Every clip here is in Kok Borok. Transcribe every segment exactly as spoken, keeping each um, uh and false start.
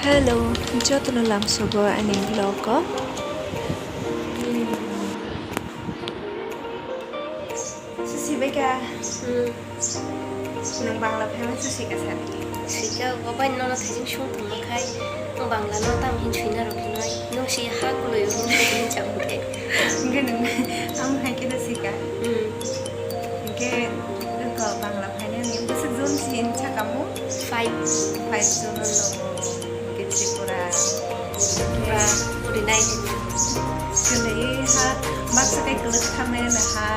Hello, jotono lamsogo ani vlog o. Susi beka. Hmm. Nang Bangla phaima susi ka sadi. Sika, obai nono thajing sung tongma khai. Ang Bangla no tam hin suina rok hinoi. Nung si ha kuloi o nung si hin cham khe. Nge nung, ang hai khe sika. Hmm. Nge, ko Bangla Finally, bwswk jon sin sakamu? Five. Five jon no tongo. Hwnkhe Tripura. Tripura, forty nine. Kwlwi ha, baksa khe kwlwk thamani ha,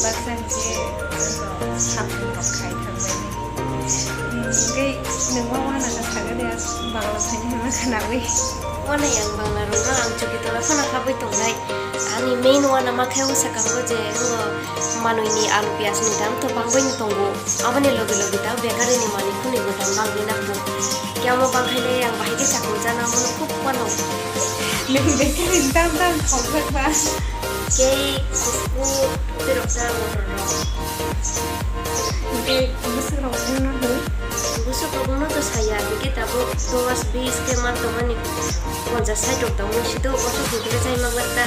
baksa hwnkhe hapung rok khai thangbani. Hwnkhe nwng ma wana kha saga de, Bangla thani hwnma khwnawi. Wana yang Bangla rok no ang chuki tola phano habwi tongnai. Ani main wana ma khe o sakango je, ngo manwi ni alu piyaj ni dam to bangwi ni tongo. Aboni logi logi ta bakery ni manwi khuni bo dam bangwi nangkuk. Khe amo bangkhaile ang bahai khe chakung chana amo no khub wano. Nwng bakery ni dam dam thok jak ba? Cake, biscuit, birok ta motor rok. Hwnkhe bwswk rok wngno hwn? Bwswk rok wngno to saya, hwnkhe tabuk dos bis khe man tongmani, ponchas sait rok tongmani sido bosok hwnkhe chai ma bar ta.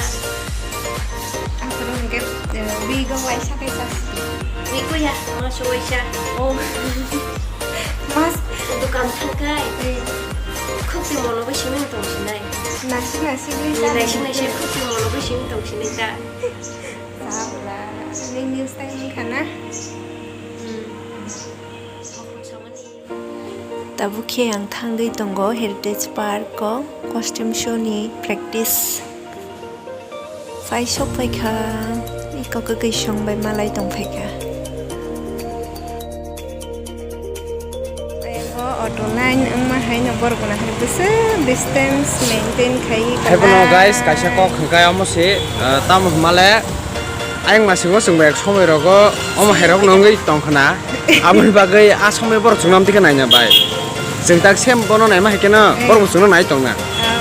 Aswk hwnkhe, eh, bwi go waisa khe chasi. Bwi go ya, ma so waisa. Oh. Mas. Dukan thangkai. Eh. Khukti mono bo simi tong sinai. Nasi nasi bwi. Nasi nasi khukti mono bo simi tong sinai ta. Sabla. Ni news tai wngkha na? Hmm. Tabuk khe ang thangwi tongo Heritage Park o costume show ni practice. Phai sok phai kha, iko kwkwi song bai malai tong phai kha. Eko auto line wngma hai no borok no hai bwswk distance maintain khai. Haiphano guys, kaisa kok hwnkhe omo se, ah, tamo hwnmale. Ayang masingo chwng bai somoi rogo omo hai rok no wngwi tong khna. Aboni bagwi a somoi borok chwngno amtwi khe naina bai. Chwng tak sem bono naima hai kheno borok bo chwngno nai tong na.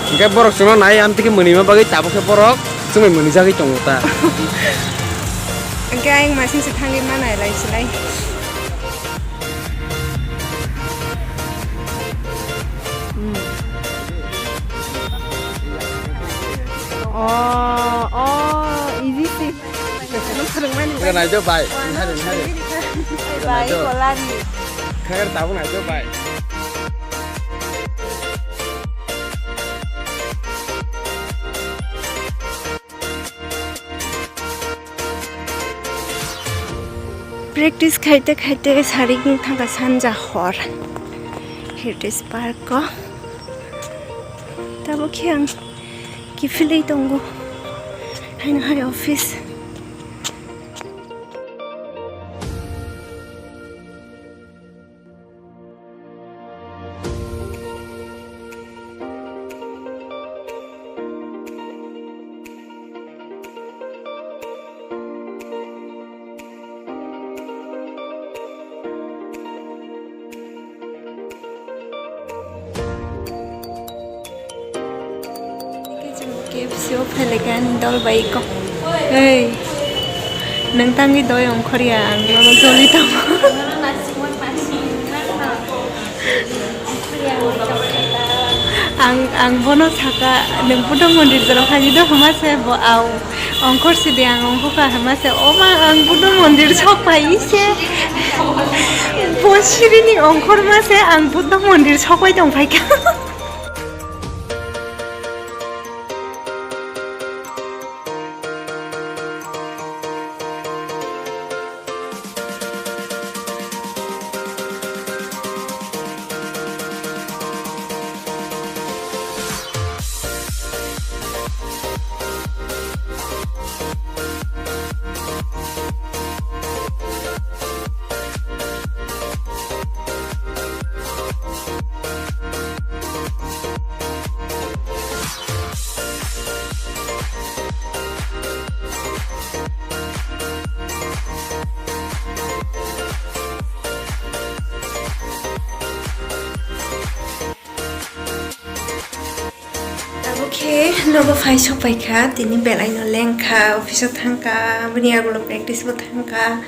Hwnkhe borok chwngno nai amtwi khe mwnwi ma bagwi tabuk khe borok chwng bai mwnwi jagwi tongo ta. Hwnkhe ayang masing se thangwi ma nai lai se lai. Oh, oh, easy se. Nung phwrwngmani. Khe naido bai, nihari, nihari. Bai, naido. Kolari. Khe tabuk naido bai. Practice khaite khaite sari wng thangkha sanja hor. Heritage Park o. Tabuk khe ang kiphilwi tongo. Haino hai office. K F C o phailai khe ani dol bai kok. Ei, nwng tangwi doi ongkhor ya, ang nono joli tamo. Ang, ang bono saka, nwng Buddha mondir jora phaidi do hwnma se bo au. Ongkhor sidi ang ongkha hwnma se, o ma, ang Buddha mondir sok phai se. Bo sirini ongkhor ma se, ang Buddha mondir sok pai tong phai kha. Abo khe nogo phai sok pai kha, tini belai no leng kha, office o thang kha, bini yagulo practice bo thang kha.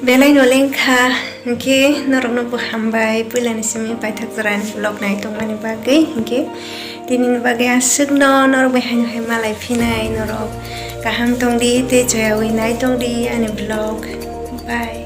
Belai no lengkha, hinkhe norokno bo hambai puilani simi paithak jorani vlog nai tongmani bagwi. Hinkhe tinini bagwi aswkno norok bai haino hai malai phinai, norok kaham tongdi tei chayawi nai tongdi ani vlog. Bye.